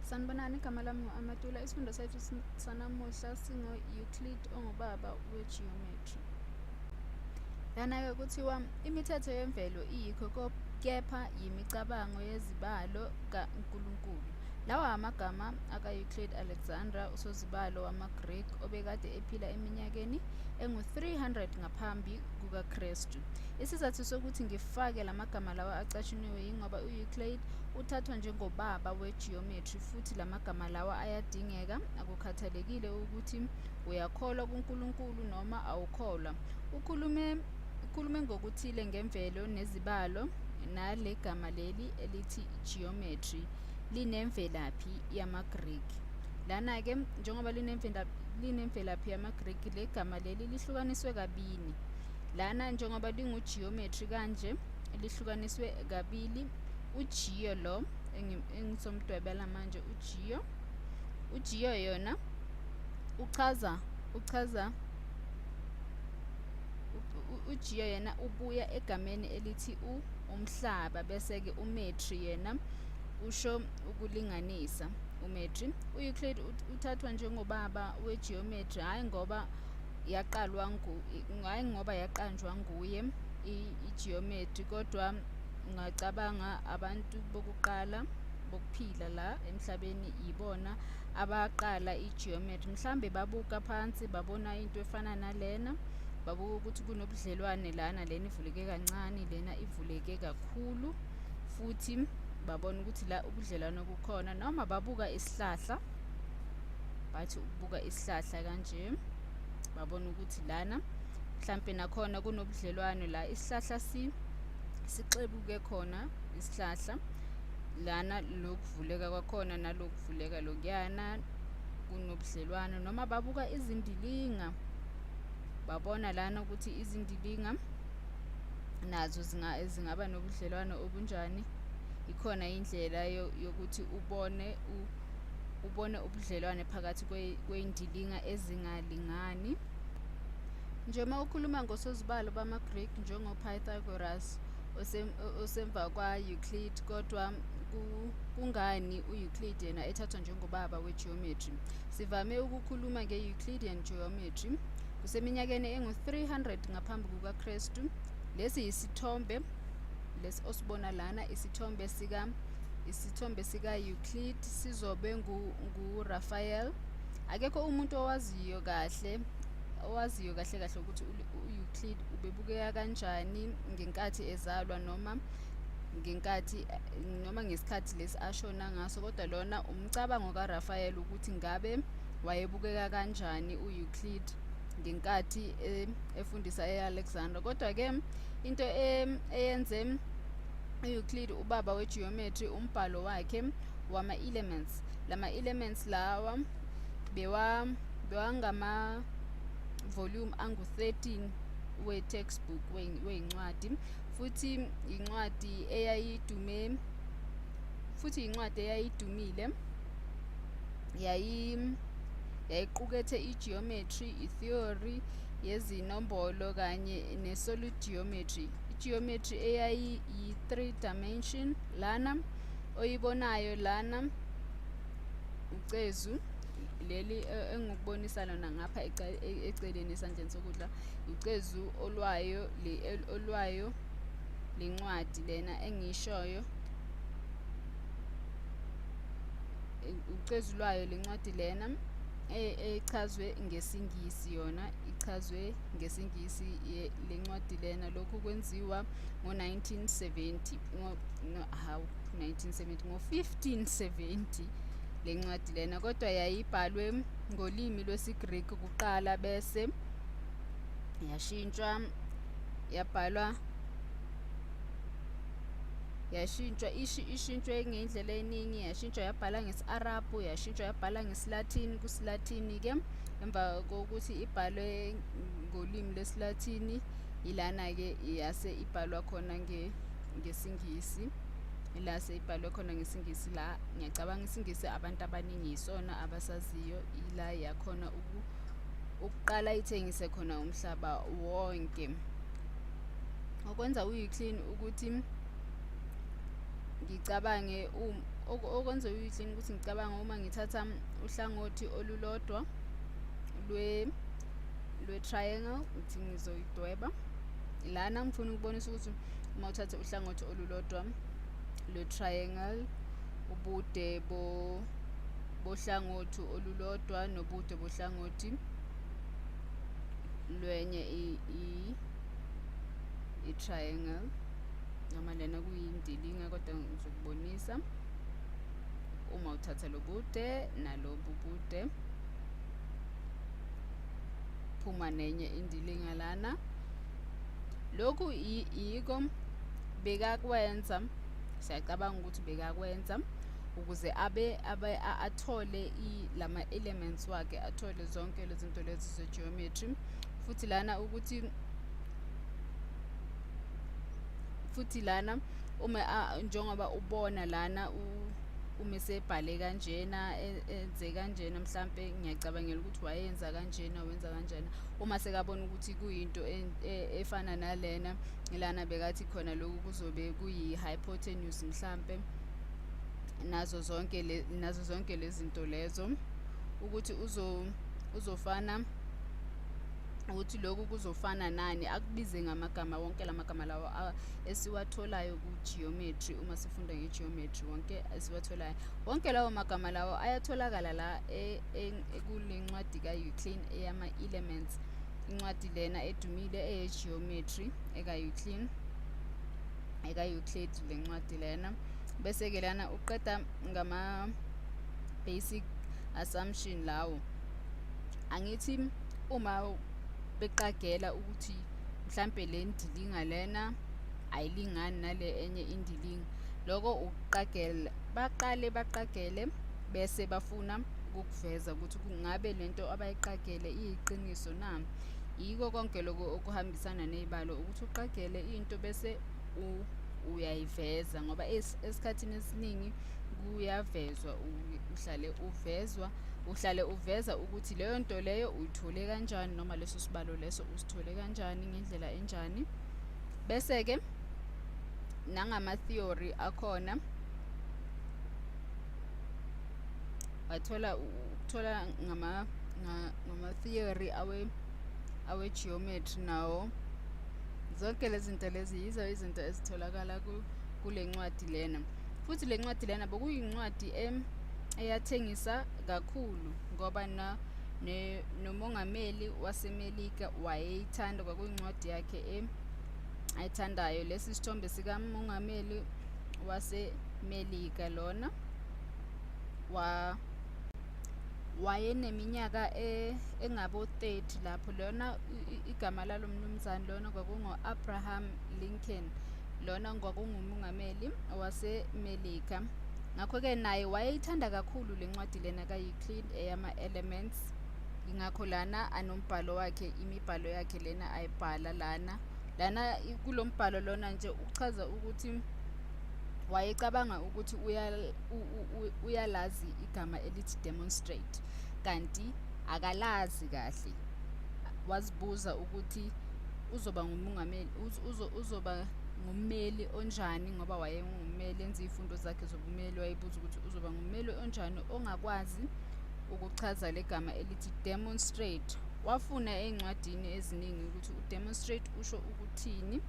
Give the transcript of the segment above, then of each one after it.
Sanibonani, igama lami ngu-Amatula. Isifundo sethu sanamuhla singo-Euclid ongubaba we-geometry. Lana-ke kuthiwa imithetho yemvelo iyikho kepha yimicabango yezibalo kaNkulunkulu. Lawa amagama aka-Euclid Alexander, usozibalo wamaGreek obekade ephila eminyakeni engu-300 ngaphambi kukaKrestu. Isizathu sokuthi ngifake lamagama lawa acashuniwe yingoba u-Euclid uthathwa njengobaba we-geometry futhi lamagama lawa ayadingeka akukhathalekile ukuthi uyakholwa kuNkulunkulu noma awukholwa. Ukhulume ngokuthile ngemvelo nezibalo nalegama leli elithi geometry linemvelaphi yamaGreek. Lana-ke njengoba linemvelaphi yamaGreek le gama leli lihlukaniswe kabini. Lana njengoba lingu-geometry kanje lihlukaniswe kabili. Ugeo lo engizomdwebela manje ugeo. Ugeo yona uchaza ugeo yena ubuya egameni elithi umhlaba, bese-ke umetri yena usho ukulinganisa. Umetri u-Euclid uthathwa njengobaba we-geometry, hhayi ngoba yaqalwa hhayi ngoba yaqanjwa nguye i-geometry, kodwa ungacabanga abantu bokuqala bokuphila la emhlabeni yibona abaqala i-geometry. Mhlambe babuka phansi babona into efana nalena, babuka ukuthi kunobudlelwane lana, lena ivuleke kancane, lena ivuleke kakhulu, futhi babona ukuthi la ubudlelwane kukhona. Noma babuka isihlahla, bathi ukubuka isihlahla kanje, babona ukuthi lana mhlampe nakhona kunobudlelwano la isihlahla sixebuke khona isihlahla lana, lokuvuleka kwakhona nalokuvuleka lokuyana kunobudlelwano. Noma babuka izindilinga, babona lana ukuthi izindilinga nazo zingaba nobudlelwano obunjani. Ikhona indlela yokuthi ubone ubudlelwane phakathi kwey'ndilinga ezingalingani. Nje uma ukhuluma ngosozibalo bamaGreek njengoPythagoras osemva kwa-Euclid, kodwa kungani u-Euclid yena ethathwa njengobaba we-geometry? Sivame ukukhuluma nge-Euclidean geometry. Kuseminyakeni engu-300 ngaphambi kukaKrestu. Lesi yisithombe lesi osibona lana, isithombe sika-Euclid sizobe nguRaphael. Akekho umuntu owaziyo kahle kahle ukuthi u-Euclid ubebukeka kanjani ngenkathi ezalwa noma ngenkathi noma ngesikhathi lesi ashona ngaso, kodwa lona umcabango kaRaphael ukuthi ngabe wayebukeka kanjani u-Euclid ngenkathi efundisa e-Alexandria. Kodwa-ke into eyenze u-Euclid ubaba we-geometry, umbhalo wakhe wama-elements. Lama-elements lawa bewangama-volume angu-13 we-textbook weyincwadi, futhi incwadi eyayidumile yayiqukethe i-geometry, i-theory yezinombolo kanye ne-solid geometry. I-geometry eyayiyi-3 dimension lana oyibonayo lana ucezu leli engikubonisa lona ngapha eceleni esandleni sokudla, ucezu olwayo olwayo lencwadi lena engiyishoyo, ucezu lwayo lencwadi lena echazwe ngesiNgisi, yona ichazwe ngesiNgisi lencwadi lena. Lokhu kwenziwa ngo-1970 ngo-1970 ngo-1570 lencwadi lena, kodwa yayibhalwe ngolimi lwesiGreek kuqala bese yashintshwa yabhalwa yashintshwa ishintshwe ngendlela eningi, yashintshwa yabhala ngesi-Arabhu, yashintshwa yabhala ngesiLathini. KusiLathini-ke emva kokuthi ibhalwe ngolimi lwesiLathini, ilana-ke yase ibhalwa khona ngesiNgisi, ila seyibhalwe khona ngesiNgisi. La ngiyacabanga isiNgisi abantu abaningi yisona abasaziyo, ila yakhona ukuqala ithengise khona umhlaba wonke. Okwenza u-Euclid ukuthi ngicabange Okwenza u-Euclid ukuthi ngicabanga uma ngithatha uhlangothi olulodwa lwe-triangle, ngithi ngizoyidweba lana, ngifuna ukubonisa ukuthi uma uthatha uhlangothi olulodwa lwe-triangle, ubude bohlangothi olulodwa nobude bohlangothi lwenye i-triangle, noma lena kuyindilinga, kodwa ngizokubonisa uma uthatha lobude nalobu bude, phuma nenye indilinga lana. Lokhu yiko bekakwenza, siyacabanga ukuthi bekakwenza ukuze abe athole lama elements wakhe, athole zonke lezi zinto lezi ze-geometry. Futhi lana ukuthi futhi lana uma njengoba ubona lana uma esebhale kanjena, enze kanjena, mhlampe ngiyacabangela ukuthi wayenza kanjena, wenza kanjena. Uma sekabona ukuthi kuyinto efana nalena lana, bekathi khona lokhu kuzobe kuyi-hypotenuse mhlampe, nazo zonke lezi zinto lezo, ukuthi uzofana ukuthi lokhu kuzofana nani, akubize ngamagama wonke lamagama lawa esiwatholayo ku-geometry. Uma sifunda nge-geometry, wonke esiwatholayo, wonke lawo magama lawo ayatholakala la kule ncwadi ka-Euclid eyama-elements, incwadi lena edumile eye-geometry eka-Euclid, le ncwadi lena. Bese-ke lana uqeda ngama-basic assumption lawo. Angithi uma beqagela ukuthi mhlampe le ndilinga lena ayilingani nale enye indilinga, lokho ukuqagela, baqale baqagele bese bafuna ukukuveza ukuthi kungabe lento abayiqagele iyiqiniso na. Yiko konke lokho okuhambisana nezibalo, ukuthi uqagele into bese uyayiveza, ngoba esikhathini esiningi kuyavezwa, uhlale uvezwa, uhlale uveza ukuthi leyo nto leyo uyithole kanjani, noma leso sibalo leso usithole kanjani, ngendlela enjani. Bese-ke nangama-theory akhona, wathola ukuthola ngama-theory awe-geometry nawo. Zonke lezi zinto lezi yizo izinto ezitholakala kule ncwadi lena. Futhi le ncwadi lena bekuyincwadi eyathengisa kakhulu, ngoba nomongameli waseMelika wayeyithanda, kwakuyincwadi yakhe ayithandayo. Lesi sithombe sikamongameli waseMelika lona wayeneminyaka engabo 30 lapho. Lona igama lalo mnumzane lona kwakungu-Abraham Lincoln, lona kwakungumongameli waseMelika. Ngakho-ke naye wayeyithanda kakhulu le ncwadi lena ka-Euclid eyama-elements. Ingakho lana anombhalo wakhe, imibhalo yakhe lena ayibhala lana. Lana kulo mbhalo lona nje uchaza ukuthi wayecabanga ukuthi uyalazi igama elithi demonstrate, kanti akalazi kahle. Wazibuza ukuthi uzoba ngumongameli, uzoba ngummeli onjani, ngoba wayengummeli, enza izifundo zakhe zobumeli, wayebuza ukuthi uzoba ngummeli onjani ongakwazi ukuchaza legama elithi demonstrate. Wafuna ey'ncwadini eziningi ukuthi u-demonstrate usho ukuthini,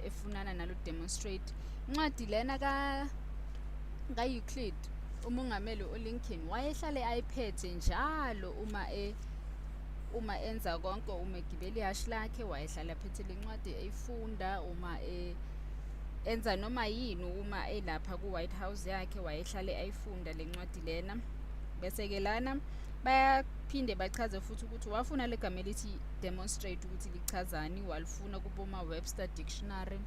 efunana nalo demonstrate. Incwadi lena ka-Euclid, umongameli uLincoln wayehlale ayiphethe njalo uma enza konke, uma egibela ihhashi lakhe wayehlale aphethe le ncwadi eyifunda, uma enza noma yini, uma elapha ku-White House yakhe wayehlale ayifunda le ncwadi lena. Bese-ke lana bayaphinde bachaze futhi ukuthi wafuna le gama elithi demonstrate ukuthi lichazani, walifuna kuboma-Webster Dictionary,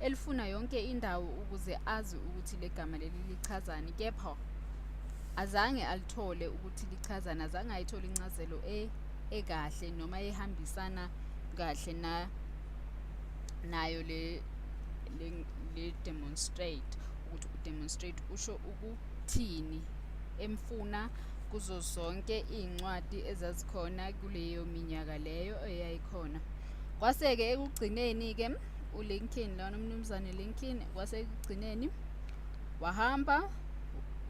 elifuna yonke indawo ukuze azi ukuthi le gama leli lichazani, kepha azange alithole ukuthi lichazani, azange ayithole incazelo ekahle noma ehambisana kahle nayo le demonstrate, ukuthi u-demonstrate usho ukuthini, emfuna kuzo zonke iy'ncwadi ezazikhona kuleyo minyaka leyo eyayikhona. Kwase-ke ekugcineni-ke uLincoln lona, umnumzane Lincoln, kwase ekugcineni Wahamba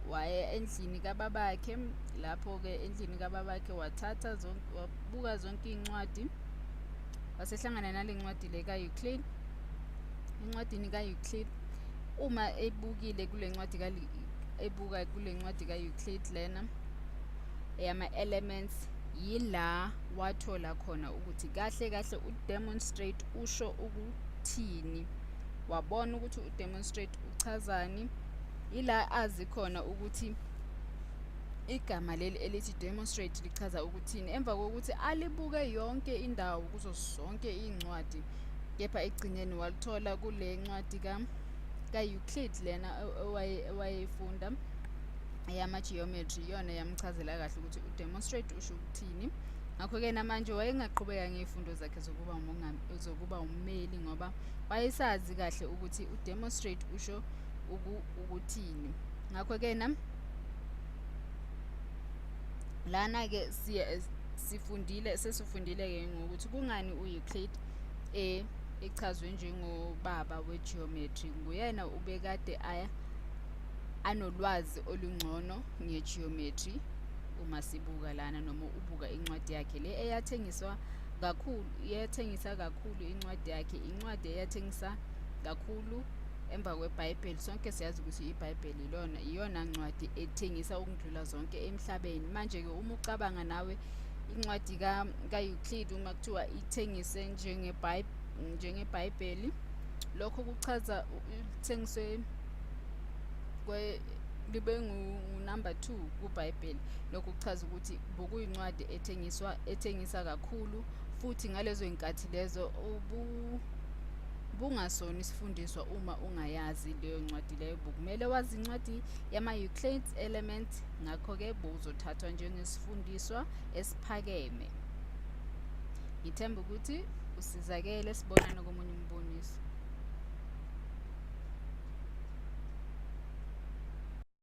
waya endlini kababakhe, lapho-ke endlini kababakhe wathatha zonke, wabuka zonke iy'ncwadi, wasehlangana nale ncwadi le ka-Euclid. Encwadini ka-Euclid, uma ebukile kule ncwadi ebuka kule ncwadi ka-Euclid lena eyama-elements, yila wathola khona ukuthi kahle kahle u-demonstrate usho ukuthini. Wabona ukuthi u-demonstrate uchazani, ila azi khona ukuthi igama leli elithi demonstrate lichaza ukuthini, emva kokuthi alibuke yonke indawo kuzo zonke iy'ncwadi, kepha ekugcineni walithola kule ncwadi ka-Euclid lena owayeyifunda eyama-geometry. Iyona yamchazela kahle ukuthi u-demonstrate usho ukuthini. Ngakho-ke namanje wayengaqhubeka ngey'fundo zakhe zokuba ummeli, ngoba wayesazi kahle ukuthi u-demonstrate usho ukuthini. Ngakho-ke lana-ke sesifundile-ke ngokuthi kungani u-Euclid echazwe njengobaba we-geometry. Nguyena ubekade anolwazi olungcono nge-geometry uma sibuka lana, noma ubuka incwadi yakhe le eyathengiswa kakhulu, iyathengisa kakhulu incwadi yakhe, incwadi eyathengisa kakhulu emva kweBhayibheli. Sonke siyazi ukuthi iBhayibheli iyona ncwadi ethengisa ukudlula zonke emhlabeni. Manje-ke uma ucabanga nawe incwadi ka-Euclid uma kuthiwa ithengise njengeBhayibheli, lokho kuchaza ithengiswe libe ngu-number 2 kuBhayibheli. Lokho kuchaza ukuthi bokuyincwadi ethengisa kakhulu, futhi ngalezo y'nkathi lezo bungasona isifundiswa uma ungayazi leyo ncwadi leyo. Bokumele wazi incwadi yama-Euclid element, ngakho-ke bowuzothathwa njengesifundiswa esiphakeme. Ngithemba ukuthi usizakele, sibonane komunye umboniso.